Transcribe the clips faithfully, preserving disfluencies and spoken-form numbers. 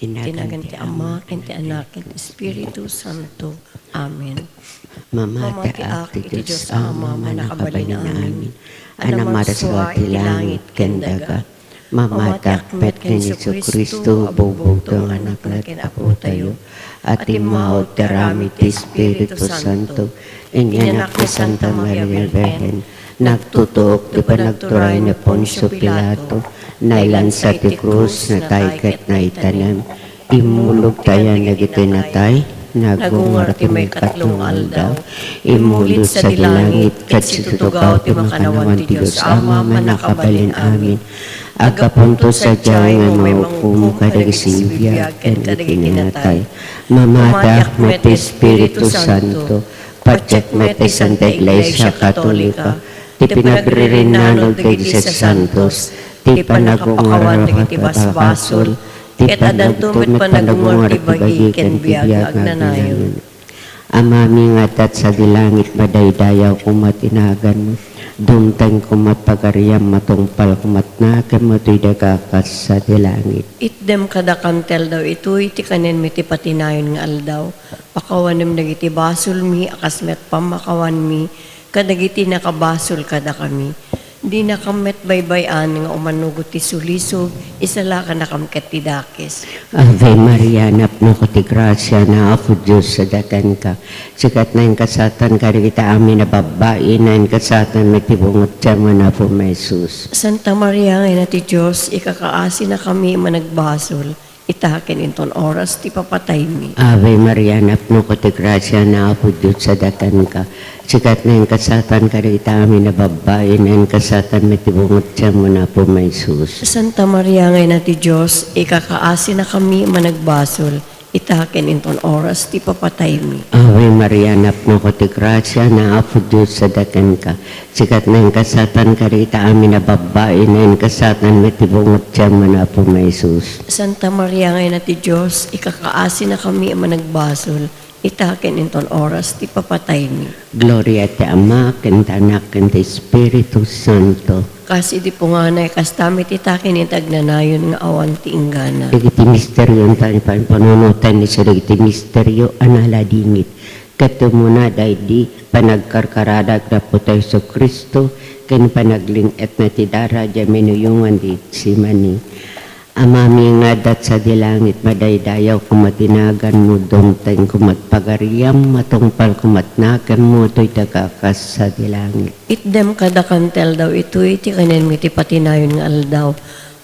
Ti nagan ti Ama, ken ti Anak, ken ti Espiritu Santo. Amen. Mamatiak iti Dios Ama, Mannakabalin-amin, a namarsua iti langit ken daga. Mamatiak met ken Jesu-Cristo a bugbugtong nga Anak ken Apotayo, a timmaw ti aramid ti Espiritu Santo. Inyanak ni Santa Maria Birhen, nagtutuok ti panagturay ni Poncio Pilato, nailansa ti krus, natay ket naitanem. Immulog ti ayan dagiti natay, nagungar ti maikatlo nga aldaw. Immulod sadi langit, ket situtugaw ti makannawan ti Dios Ama, Mannakabalin-amin. Aggapunto sadiay nga manghukom kadagiti sibibiag ken kadagiti natay. Mamatiak met ti Espiritu Santo, patiek met ti Santa Iglesia Katolika, ti pinagririnnano dagiti santos, ti panagungaranan dagiti basbasol, ket addanto met panagungar ti bagi ken biag nga agnanayon. Amami nga adda sadi langit, madaydayaw koma ti naganmo. Dumteng koma ti pagariam, matungpal koma ti nakemmo toy daga kas sadi langit. Itdem kadakan ti aldaw itoy ti kanenmi ti patinayon nga aldaw. Pakawanem dagiti basolmi a kas met pammakawanmi kadagiti nakabasol kadakami. Dinakam met baybay-an nga umanugot ti sulisog, isalakannakam ket ti dakes. Ave Maria, napnoko ti grasia, ni Apo Dios sadi kenka. Sika ti nainkasadan kadagiti amin a babbai, nainkasadan met ti bunga ti tianmo, ni Apo Jesus. Santa Maria nga Ina ti Dios, ikakaasinakami a managbasol, ita ken inton oras ti papataymi. Ave Maria, napnoko ti grasia, ni Apo Dios sadi kenka. Sika ti nainkasadan kadagiti amin a babbai, nainkasadan met ti bunga ti tianmo, ni Apo Jesus. Santa Maria nga Ina ti Dios, ikakaasinakami a managbasol, ita ken inton oras ti papataymi. Ave Maria, napnoko ti grasia, ni Apo Dios sadi kenka. Sika ti nainkasadan kadagiti amin a babbai, nainkasadan met ti bunga ti tianmo, ni Apo Jesus. Santa Maria nga Ina ti Dios, ikakaasinakami a managbasol, ita ken inton oras ti papataymi. Gloria ti Ama, ken ti Anak, ken ti Espiritu Santo. Kas idi punganay, kasta met ita ken inton agnanayon nga awan ti inggana. Dagiti misterio ti panpanunotan isu dagiti misterio a naladingit. Ket umuna daydi panagkarkararag ni Apotayo Jesu-Cristo ken panaglin-etna ti dara idiay minuyongan ti Getsemani. Amami nga adda sadi langit, madaydayaw koma ti naganmo, dumteng koma ti pagariam, matungpal koma ti nakemmo toy daga kas sadi langit. Itdem kadakan ti aldaw itoy ti kanenmi ti patinayon nga aldaw.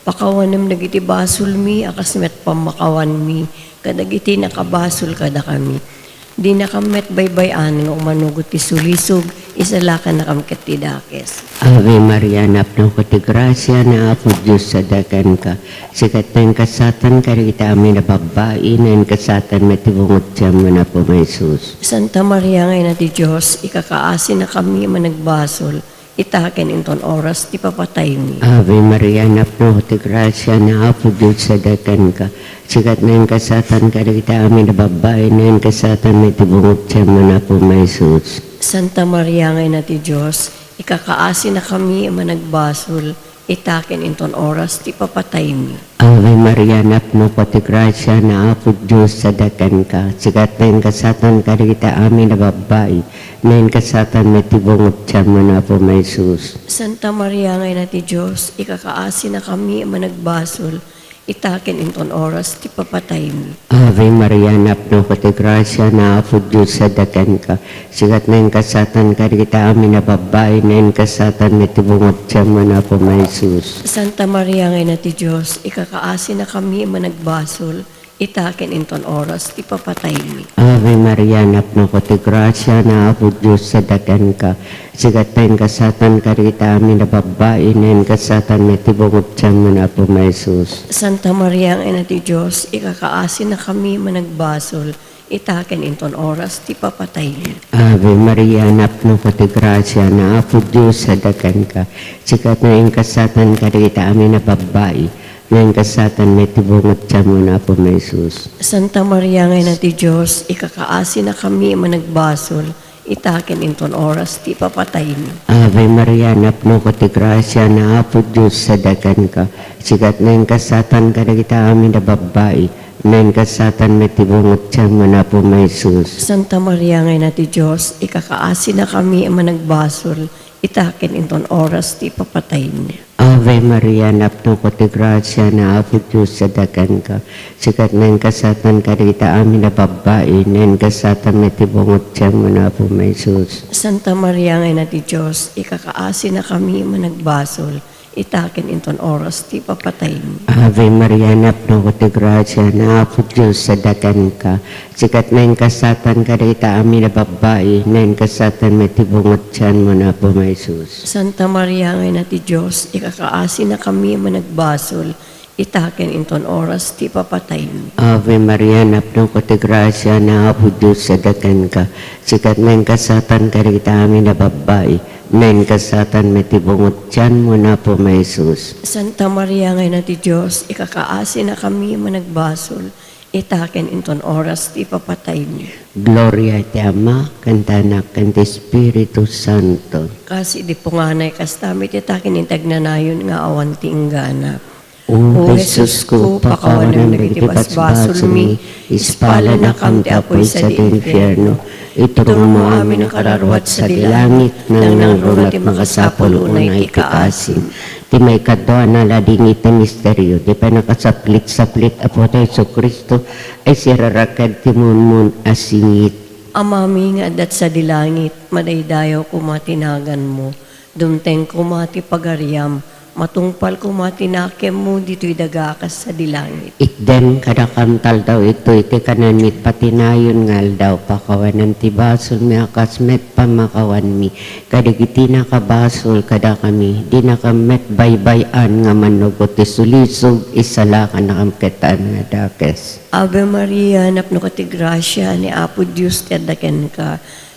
Pakawanem dagiti basolmi a kas met pammakawanmi kadagiti nakabasol kadakami. Dinakam met baybay-an nga umanugot ti sulisog, isalakannakam ket ti dakes. Ave Maria, napnoko ti grasia, ni Apo Dios sadi kenka. Sika ti nainkasadan kadagiti amin a babbai, nainkasadan met ti bunga ti tianmo, ni Apo Jesus. Santa Maria nga Ina ti Dios, ikakaasinakami a managbasol, ita ken inton oras ti papataymi. Ave Maria, napnoko ti grasia, ni Apo Dios sadi kenka. Sika ti nainkasadan kadagiti amin a babbai, nainkasadan met ti bunga ti tianmo, ni Apo Jesus. Santa Maria nga Ina ti Dios, ikakaasinakami a managbasol, ita ken inton oras ti papataymi. Ave Maria, napnoko ti grasia, ni Apo Dios sadi kenka. Sika ti nainkasadan kadagiti amin a babbai, nainkasadan met ti bunga ti tianmo, ni Apo Jesus. Santa Maria nga Ina ti Dios, ikakaasinakami a managbasol, ita ken inton oras ti papataymi. Ave Maria, napnoko ti grasia, ni Apo Dios sadi kenka. Sika ti nainkasadan kadagiti amin a babbai, nainkasadan met ti bunga ti tianmo, ni Apo Jesus. Santa Maria nga Ina ti Dios, ikakaasinakami a managbasol, ita ken inton oras ti papataymi. Ave Maria, napnoko ti grasia, ni Apo Dios sadi kenka. Sika ti nainkasadan kadagiti amin a babbai, nainkasadan met ti bunga ti tianmo, ni Apo Jesus. Santa Maria nga Ina ti Dios, ikakaasinakami a managbasol, ita ken inton oras ti papataymi. Ave Maria, napnoko ti grasia, ni Apo Dios sadi kenka. Sika ti nainkasadan kadagiti amin a babbai, nainkasadan met ti bunga ti tianmo, ni Apo Jesus. Santa Maria nga Ina ti Dios, ikakaasinakami a managbasol, ita ken inton oras ti papataymi. Ave Maria, napnoko ti grasia, ni Apo Dios sadi kenka. Sika ti nainkasadan kadagiti amin a babbai, Naingasatan met ti bunga ti tianmo, Apo Jesus. Santa Maria nga Ina ti Dios, ikakaasinakami a managbasol, ita ken inton oras ti ipapataymi. Ave Maria, napnoka ti grasia, ni Apo Dios adda kenka. Sika ti naingasatan kadagiti amin a babbai, naingasatan met ti bunga ti tianmo, Apo Jesus. Santa Maria nga Ina ti Dios, ikakaasinakami a managbasol, ita ken inton oras ti ipapataymi. Ave Maria, napnoka ti grasia, ni Apo Dios adda kenka. Sika ti naingasatan kadagiti amin a babbai, naingasatan met ti bunga ti tianmo, Apo Jesus. Santa Maria nga Ina ti Dios, ikakaasinakami a managbasol, ita ken inton oras ti ipapataymi. Ave Maria, napnoka ti grasia, ni Apo Dios adda kenka. Sika ti naingasatan kadagiti amin a babbai, naingasatan met ti bunga ti tianmo, Apo Jesus. Santa Maria nga Ina ti Dios, ikakaasinakami a managbasol, ita ken inton oras ti ipapataymi. Gloria iti Ama, ken ti Anak, ken ti Espiritu Santo. Kas idi punganay, kasta met ita ken intagnanayon nga awan ti inggana. O Jesusko, pakawanam dagiti basbasolmi, ispalannakam ti apuy sadi infierno, iturongmo amin a kararua sadi langit, nangnangruna ti makasapul unay ti kaasim. Ti maikadua a naladingit ti misterio, ti pannakasaplitsaplit Apotayo Jesu-Cristo, a siraraken ti munmun a singit. Amami nga adda sadi langit, madaydayaw koma ti naganmo. Dumteng koma ti pagariam, matungpal koma ti nakemmo ditoy daga a kas sadi langit. Itdem kadakam ti aldaw itoy ti kananmi ti patinayon nga aldaw, pakawanem ti basolmi a kas met pannakawanmi kadagiti nakabasol kadakami, dinakam met baybay-an nga mannugod ti sulisog, isalakannakam ket ti amin a dakes. Ave Maria, napnoka ti grasia, ni Apo Dios ti adda kenka.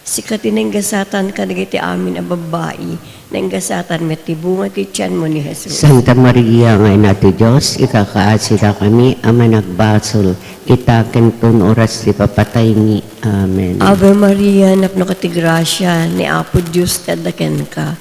Sika ti naingasatan kadagiti amin a babbai, naingasatan met ti bunga ti tianmo ni Jesus. Santa Maria nga Ina ti Dios, ikakaasidakami a managbasol, ita ken ton oras ti papataymi. Amen. Ave Maria, napnoka ti grasia, ni Apo Dios ti adda kenka.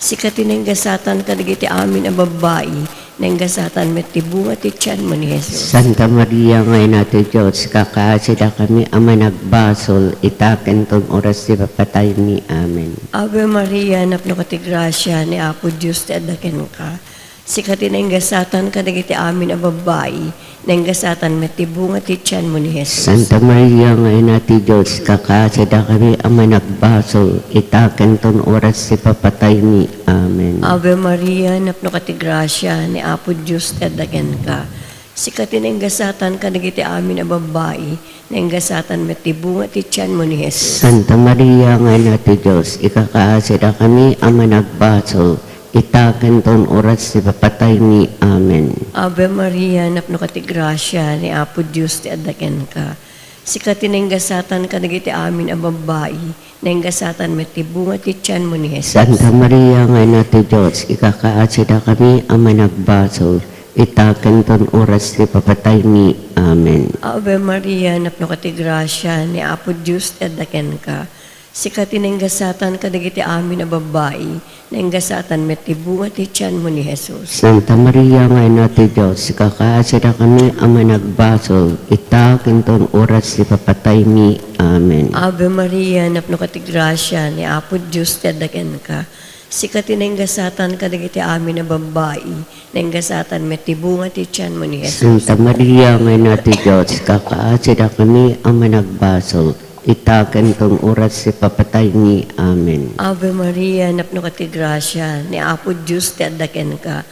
Sika ti naingasatan kadagiti amin a babbai, naingasatan met ti bunga ti tianmo ni Jesus. Santa Maria nga Ina ti Dios, ikakaasidakami a managbasol, ita ken ton oras ti papataymi. Amen. Ave Maria, napnoka ti grasia, ni Apo Dios ti adda kenka. Sika ti naingasatan kadagiti amin a babbai, naingasatan met ti bunga ti tianmo ni Jesus. Santa Maria nga Ina ti Dios, ikakaasidakami a managbasol, ita ken ton oras ti papataymi. Amen. Ave Maria, napnoka ti grasia, ni Apo Dios ti adda kenka. Sika ti naingasatan kadagiti amin a babbai, naingasatan met ti bunga ti tianmo ni Jesus. Santa Maria nga Ina ti Dios, ikakaasidakami a managbasol, ita ken ton oras ti papataymi. Amen. Ave Maria, napnoka ti grasia, ni Apo Dios ti adda kenka. Sika ti naingasatan kadagiti amin a babbai, naingasatan met ti bunga ti tianmo ni Jesus. Santa Maria nga Ina ti Dios, ikakaasidakami a managbasol, ita ken ton oras ti papataymi. Amen. Ave Maria, napnoka ti grasia, ni Apo Dios ti adda kenka. Sika ti naingasatan kadagiti amin a babbai, naingasatan met ti bunga ti tianmo ni Jesus. Santa Maria nga Ina ti Dios, ikakaasidakami a managbasol, ita ken ton oras ti papataymi. Amen. Ave Maria, napnoka ti grasia, ni Apo Dios ti adda kenka. Sika ti naingasatan kadagiti amin a babbai, naingasatan met ti bunga ti tianmo ni Jesus. Santa Maria nga Ina ti Dios, ikakaasidakami a managbasol, ita ken ton oras ti papataymi. Amen. Ave Maria, napnoka ti grasia, ni Apo Dios ti adda kenka.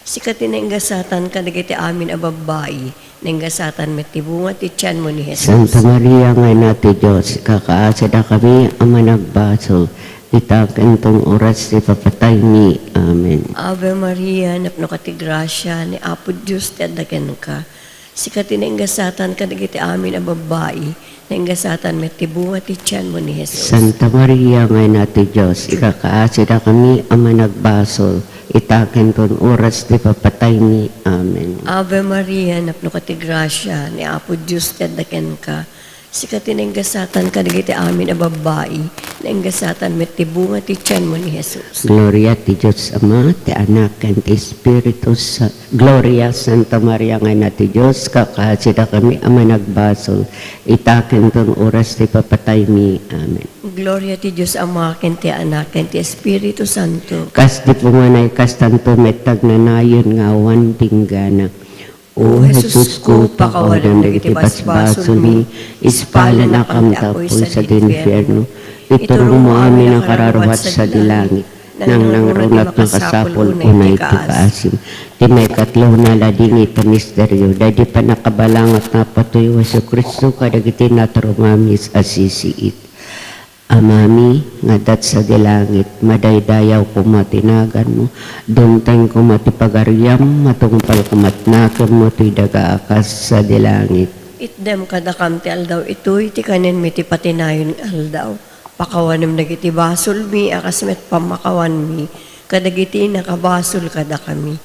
Sika ti naingasatan kadagiti amin a babbai, naingasatan met ti bunga ti tianmo ni Jesus. Santa Maria nga Ina ti Dios, ikakaasidakami a managbasol, ita ken ton oras ti papataymi. Amen. Ave Maria, napnoka ti grasia, ni Apo Dios ti adda kenka. Sika ti naingasatan kadagiti amin a babbai, naingasatan met ti bunga ti tianmo ni Jesus. Santa Maria nga Ina ti Dios, ikakaasidakami a managbasol, ita ken ton oras ti papataymi. Amen. Ave Maria, napnoka ti grasia, ni Apo Dios ti adda kenka. Sika ti naingasatan kadagiti amin a babbai, Naingasatan met ti bunga ti tianmo ni Jesus. Gloria ti Dios Ama, ti Anak, ken ti Espiritu Sa-, Gloria, Santa Maria nga Ina ti Dios, kakaasida kami a managbasol, ita ken ton oras ti papataymi. Amen. Gloria ti Dios Ama, ken ti Anak, ken ti Espiritu Santo. Kas di punganay, kastanto met ti agnanayon nga awan tinggana. O Jesus ko, pakawanam dagiti basbasolmi, ispalannakam ta apuy sadi infierno. Iturongmo amin a kararua sadi langit. Nangnangruna ti makasapul unay ti kaasim. Ti maikatlo nga aladingit a misterio, daydi pannakabalanga ti Apo tayo Jesu-Cristo kadagiti naturong amin a sisiit. Amami nga adda sadi langit, madaydayaw koma ti naganmo, dumteng koma ti pagariam, matungpal koma ti nakemmo ti daga a kas sadi langit. Itdem kadakam ti aldaw itoy ti kanenmi ti patinayon nga aldaw. Pakawanem dagiti basolmi a kas met pammakawanmi kadagiti nakabasol kadakami.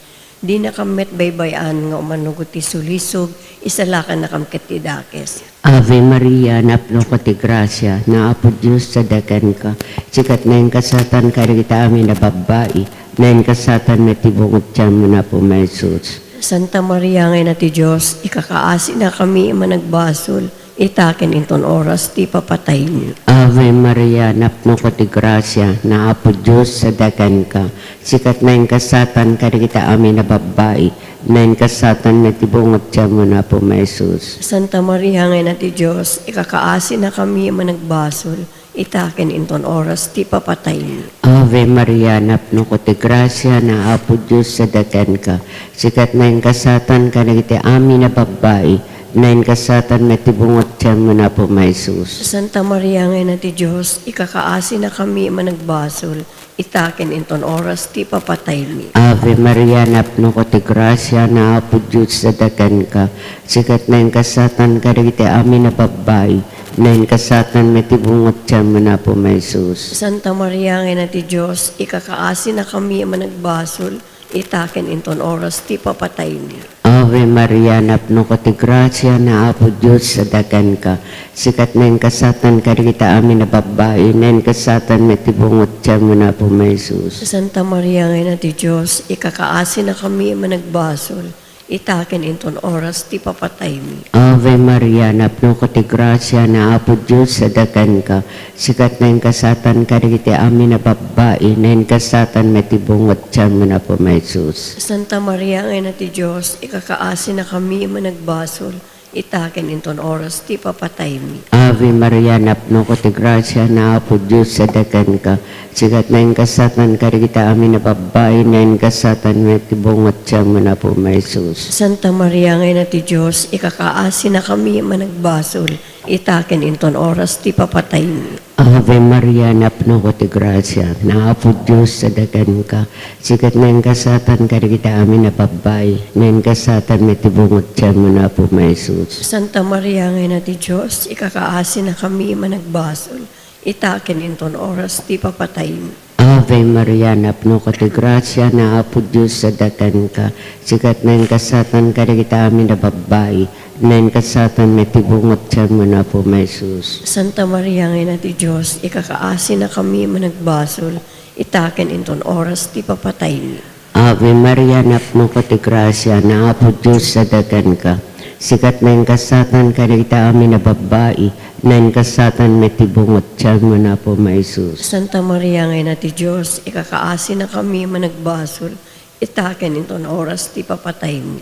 Dinakam met baybay-an nga umannurot ti sulisog, isalakannakam ket ti dakes. Ave Maria, napnoka ti grasia, ni Apo Dios sadi kenka. Sika ti naingasatan kadagiti amin a babbai, naingasatan met ti bunga ti tianmo ni Apo Jesus. Santa Maria nga Ina ti Dios, ikakaasinakami a managbasol, ita ken inton oras ti papataymi. Ave Maria, napnoka ti grasia, ni Apo Dios sadi kenka. Sika ti naingasatan kadagiti amin a babbai, naingasatan met ti bunga ti tianmo ni Apo Jesus. Santa Maria nga Ina ti Dios, ikakaasinakami a managbasol, ita ken inton oras ti papataymi. Ave Maria, napnoka ti grasia, ni Apo Dios sadi kenka. Sika ti naingasatan kadagiti amin a babbai, naingasatan met ti bunga ti tianmo ni Apo Jesus. Santa Maria nga Ina ti Dios, ikakaasinakami a managbasol, ita ken inton oras ti papataymi. Ave Maria, napnoka ti grasia, ni Apo Dios sadi kenka. Sika ti naingasatan kadagiti amin a babbai, naingasatan met ti bunga ti tianmo ni Apo Jesus. Santa Maria nga Ina ti Dios, ikakaasinakami a managbasol, ita ken inton oras ti papataymi. Ave Maria, napnoka ti grasia, ni Apo Dios sadi kenka. Sika ti naingasatan kadagiti amin a babbai, naingasatan met ti bunga ti tianmo ni Apo Jesus. Santa Maria nga Ina ti Dios, ikakaasinakami a managbasol, ita ken inton oras ti papataymi. Ave Maria, napnoka ti grasia, ni Apo Dios sadi kenka. Sika ti naingasatan kadagiti amin a babbai, naingasatan met ti bunga ti tianmo ni Apo Jesus. Santa Maria nga Ina ti Dios, ikakaasinakami a managbasol, ita ken inton oras ti papataymi. Ave Maria, napnoka ti grasia, ni Apo Dios sadi kenka. Sika ti naingasatan kadagiti amin a babbai, naingasatan met ti bunga ti tianmo ni Apo Jesus. Santa Maria nga Ina ti Dios, ikakaasinakami a managbasol, ita ken inton oras ti papataymi. Ave Maria, napnoka ti grasia, ni Apo Dios sadi kenka. Sika ti naingasatan kadagiti amin a babbai, naingasatan met ti bunga ti tianmo ni Apo Jesus. Santa Maria nga Ina ti Dios, ikakaasinakami a managbasol, ita ken inton oras ti papataymi. Ave Maria, napnoka ti grasia, ni Apo Dios sadi kenka. Sika ti naingasatan kadagiti amin a babbai, naingasatan met ti bunga ti tianmo ni Apo Jesus. Santa Maria nga Ina ti Dios, ikakaasinakami a managbasol, ita ken inton oras ti papataymi. Ave Maria, napnoka ti grasia, ni Apo Dios sadi kenka. Sika ti naingasatan kadagiti amin a babbai, naingasatan met ti bunga ti tianmo ni Apo Jesus. Santa Maria nga Ina ti Dios, ikakaasinakami a managbasol, ita ken inton oras ti papataymi.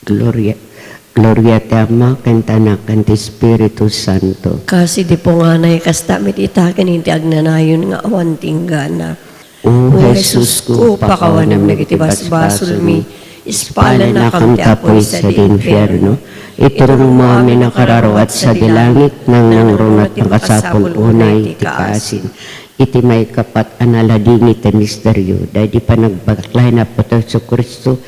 Gloria, Gloria ti Ama, ken ti Anak, ken ti Espiritu Santo. Kas idi punganay, kasta met ita ken inti agnanayon nga awan tinggana. O O Jesus ko, pakawanam dagiti basbasolmi, ispalannakam ti apuy sadi infierno. Iturongmo amin a kararua sadi langit, nangnangruna ti makasapul unay ti kaasim. Iti maikapat a naladingit a misterio, daydi panagbakla ni Apo Jesu-Cristo,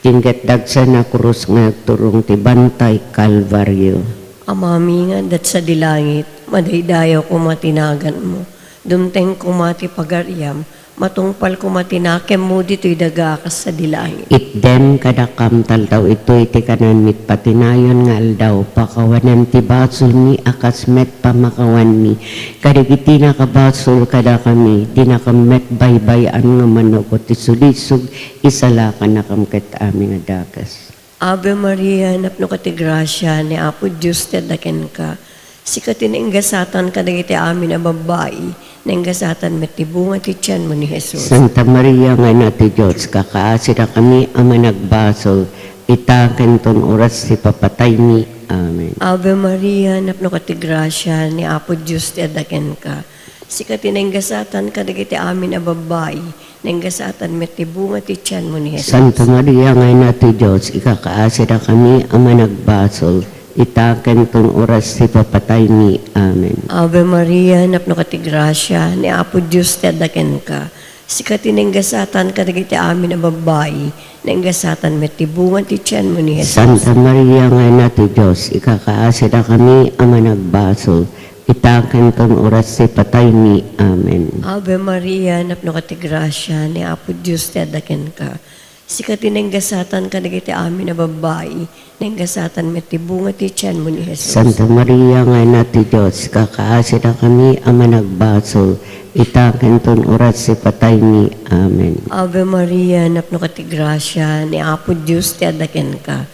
ti ingget dagsen a krus nga agturong ti Bantay Kalbario. Amami nga adda sadi langit, madaydayaw koma ti naganmo. Dumteng koma ti pagariam, Matungpal koma ti nakemmo ditoy daga a kas sadi langit. Itdem kadakam taldaw itoy ti kanenmi ti patinayon nga aldaw. Pakawanem ti basolmi a kas met pamakawanmi kadagiti nakabasol kadakami. Dinakam met baybay-an nga manugot ti sulisog, isalakannakam ket amin a dakes. Ave Maria, napnoka ti grasia, ni Apo Dios ti adda kenka. Sika ti nainggasatan kadagiti amin a babbai, nainggasatan met ti bunga ti tianmo ni Jesus. Santa Maria nga Ina ti Dios, kakaasirakami a managbasol, ita ken ton oras ti papataymi. Amen. Ave Maria, napnoka ti grasia, ni Apo Dios ti adda kenka. Sika ti nainggasatan kadagiti amin a babbai, nainggasatan met ti bunga ti tianmo ni Jesus. Santa Maria nga Ina ti Dios, ikakaasirakami a managbasol, ita ken ton oras ti papataymi. Amen. Ave Maria, napnoka ti grasia, ni Apo Dios ti adda kenka. Sika ti nainggasatan kadagiti amin a babbai, nainggasatan met ti bunga ti tianmo ni Jesus. Santa Maria nga Ina ti Dios, ikakaasirakami a managbasol, ita ken ton oras ti pataymi. Amen. Ave Maria, napnoka ti grasia, ni Apo Dios ti adda kenka. Sika ti nainggasatan kadagiti amin a babbai, nainggasatan met ti bunga ti tianmo ni Jesus. Santa Maria nga Ina ti Dios, kakaasirakami a managbasol, ita ken ton oras ti pataymi. Amen. Ave Maria, napnoka ti grasia, ni Apo Dios ti adda kenka.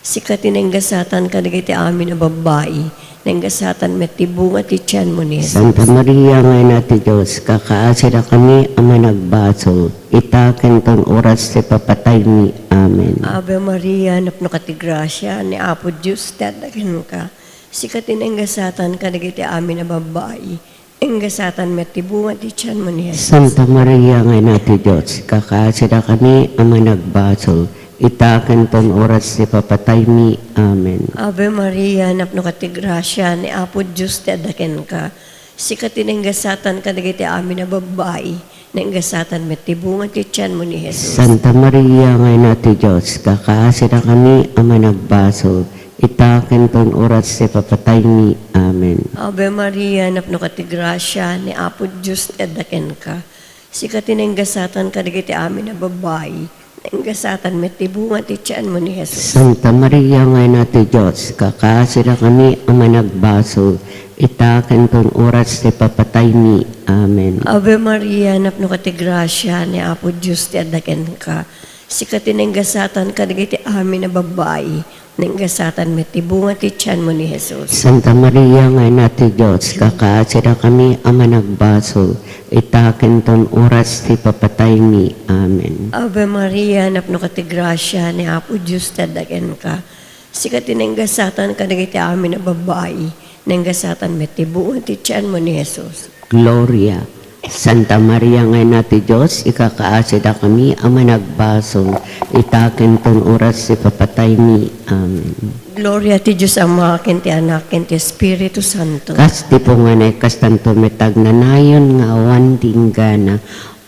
Sika ti nainggasatan kadagiti amin a babbai, nainggasatan met ti bunga ti tianmo ni Jesus. Santa Maria nga Ina ti Dios, kakaasirakami a managbasol, ita ken ton oras ti papataymi. Amen. Ave Maria, napnoka ti grasia, ni Apo Dios ti adda kenka. Sika ti nainggasatan kadagiti amin a babbai, nainggasatan met ti bunga ti tianmo ni Jesus. Santa Maria nga Ina ti Dios, kakaasirakami a managbasol, ita ken ton oras ti papataymi. Amen. Ave Maria, napnoka ti grasia, ni Apo Dios ti adda kenka. Sika ti nainggasatan kadagiti amin a babbai, nainggasatan met ti bunga ti tianmo ni Jesus. Santa Maria nga Ina ti Dios, kakaasirakami a managbasol, ita ken ton oras ti papataymi. Amen. Ave Maria, napnoka ti grasia, ni Apo Dios ti adda kenka. Sika ti nainggasatan kadagiti amin a babbai, nainggasatan met ti bunga ti tianmo ni Jesus. Santa Maria nga Ina ti Dios, kakaasirakami a managbasol, ita ken ton oras ti papataymi. Amen. Ave Maria, napnoka ti grasia, ni Apo Dios ti adda kenka. Sika ti nainggasatan kadagiti amin a babbai, nainggasatan met ti bunga ti tianmo ni Jesus. Santa Maria nga Ina ti Dios, kakaasirakami a managbasol, ita ken ton oras ti papataymi. Amen. Ave Maria, napnoka ti grasia, ni Apo Dios ti adda kenka. Sika ti nainggasatan kadagiti amin a babbai, nainggasatan met ti bunga ti tianmo ni Jesus. Gloria. Santa Maria nga Ina ti Dios, ikakaasidakami a managbasol, ita ken ton oras ti papataymi. Amen. Gloria ti Dios Ama, ken ti Anak, ken ti Espiritu Santo. Kas ti punganay, kastanto met agnanayon nga awan ti inggana.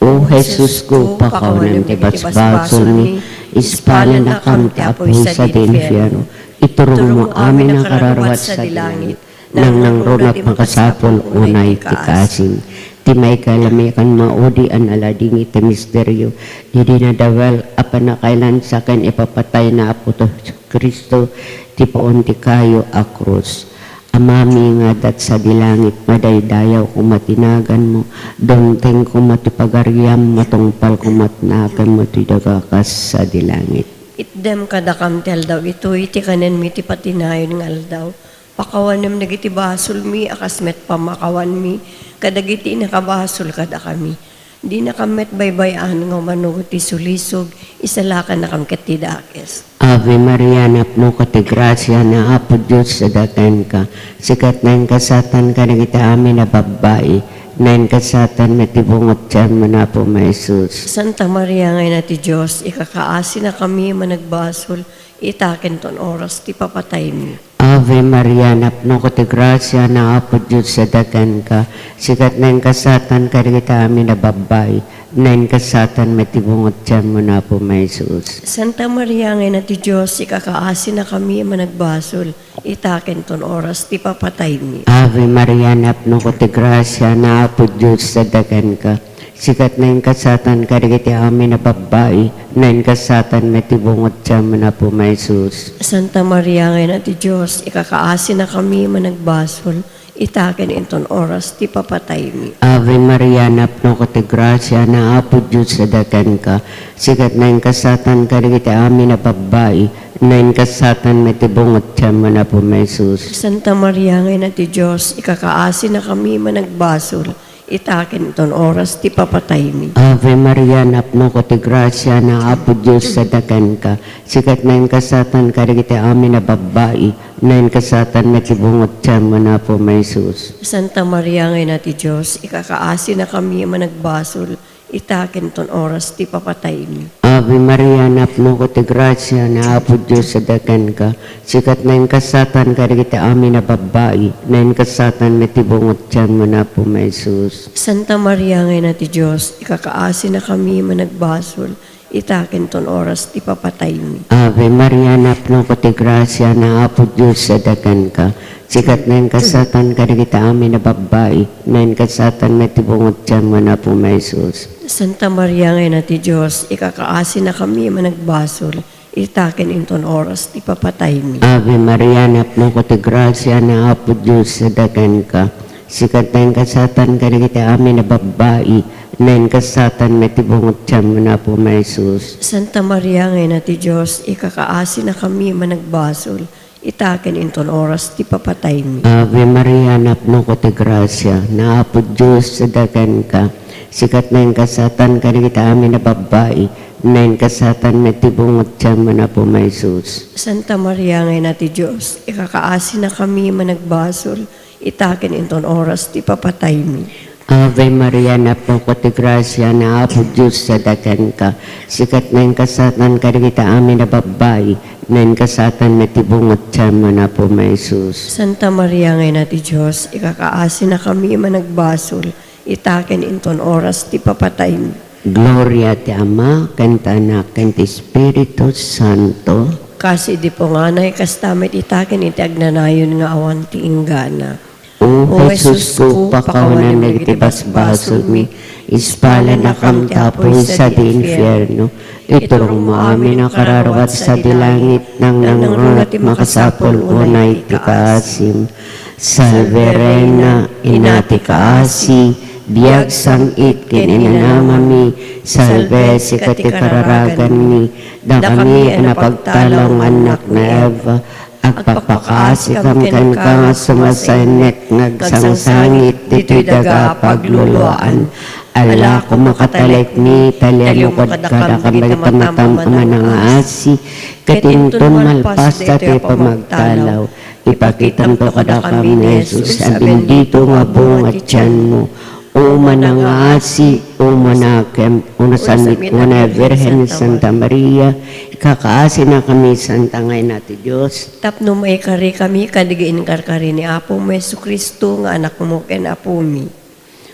O Jesusko, pakawanem ti basbasolmi, ispalennakam ti apuy sadi infierno. Iturongmo amin a kararua sadi langit, nangnangruna ti makasapul unay ti kaasim. Ti maikalamekan maudi a naladingit ti misterio, idi nadawel a pannakailansa ken ipapatay ni Apo Jesu-Cristo ti puon ti kayo a krus. Amami nga adda sadi langit, madaydayaw koma ti naganmo, dumteng koma ti pagariam, matungpal koma ti naganmo ti daga kas sadi langit. Itdem kadakam ti aldaw itoy ti kanenmi ti patinayon nga aldaw. Pakawanem dagiti basolmi a kas met pammakawanmi kadagiti nakabasol kadakami. Dinakam met baybay-an nga umano ti sulisog, isalakannakam ket ti dakes. Ave Maria, napnoka ti grasia, ni Apo Dios adda kenka. Sika ti naingasatan kadagiti amin a babbai, naingasatan met ti bunga ti tianmo, Apo mi Jesus. Santa Maria nga Ina ti Dios, ikakaasinakami a managbasol, ita ken ton oras ti papataymi. Ave Maria, napnoka ti grasia, ni Apo Dios adda kenka. Sika ti naingasatan kadagiti amin a babbai, naingasatan met ti bunga ti tianmo, Apo mi Jesus. Santa Maria nga Ina ti Dios, ikakaasinakami a managbasol, ita ken ton oras ti papataymi. Ave Maria, napnoka ti grasia, ni Apo Dios adda kenka. Sika ti naingasatan kadagiti amin a babbai, naingasatan met ti bunga ti tianmo, Apo mi Jesus. Santa Maria nga Ina ti Dios, ikakaasinakami a managbasol, ita ken inton oras ti papataymi. Ave Maria, napnoka ti grasia, ni Apo Dios adda kenka. Sika ti naingasatan kadagiti amin a babbai, naingasatan met ti bunga ti tianmo, Apo mi Jesus. Santa Maria nga Ina ti Dios, ikakaasinakami a managbasol, ita ken inton oras ti papataymi. Ave Maria, napnoka ti grasia, ni Apo Dios adda kenka. Sika ti naingasatan kadagiti amin a babbai, naingasatan met ti bunga ti tianmo, Apo mi Jesus. Santa Maria nga Ina ti Dios, ikakaasinakami a managbasol, ita ken inton oras ti papataymi. Ave Maria, napnoka ti grasia, ni Apo Dios adda kenka. Sika ti naingasatan kadagiti amin a babbai, naingasatan met ti bunga ti tianmo, Apo mi Jesus. Santa Maria nga Ina ti Dios, ikakaasinakami a managbasol, ita ken inton oras ti papataymi. Ave Maria, napnoka ti grasia, ni Apo Dios adda kenka. Sika ti naingasatan kadagiti amin a babbai, naingasatan met ti bunga ti tianmo, Apo mi Jesus. Santa Maria nga Ina ti Dios, ikakaasinakami a managbasol, ita ken inton oras ti papataymi. Ave Maria, napnoka ti grasia, ni Apo Dios adda kenka. Sika ti naingasatan kadagiti amin a babbai, naingasatan met ti bunga ti tianmo, Apo mi Jesus. Santa Maria nga Ina ti Dios, ikakaasinakami a managbasol, ita ken inton oras ti papataymi. Ave Maria, napnoka ti grasia, ni Apo Dios adda kenka. Sika ti naingasatan kadagiti amin a babbai, naingasatan met ti bunga ti tianmo, Apo mi Jesus. Santa Maria nga Ina ti Dios, ikakaasinakami a managbasol, ita ken inton oras ti papataymi. Ave Maria, napnoka ti grasia, ni Apo Dios adda kenka. Sika ti naingasatan kadagiti amin a babbai, naingasatan met ti bunga ti tianmo, Apo mi Jesus. Santa Maria nga Ina ti Dios, ikakaasinakami a managbasol, ita ken inton oras ti papataymi. Gloria ti Ama, ken ti Anak, ken ti Espiritu Santo. Kas idi punganay, kasta met ita ken iti agnanayon nga awan ti inggana. O Jesusko, pakawanem dagiti basbasolmi, ispalanakam ti apuy sadi infierno, iturongmo amin a kararuat sadi langit, nangnangruna ti makasapul unay ti kaasim. Salve Reina, Ina ti kaasi, biag, sang-it ken inanamami, salve sika ti kararaganmi, dakami a napagtalaw nga annak ni Eva, agpakpakaasikam kenka nga sumasaennek nga agsangsangit ditoy daga a pagluluaan. Ala koma katalekmi, ta lianmo kadakami dagiti matam a manangaasi, ket inton malpas daytoy a pamagtalaw, ipakitamto kadakami ni Jesus a bendito nga bunga ti tianmo. O manangaasi, o manakem, o nasanmit nga Birhen Santa Maria, ikakaasinakami, Santa nga Ina ti Dios. Tapno maikarikami kadagiti inkarkari ni Apomi Jesu-Cristo nga Anakmo ken Apomi.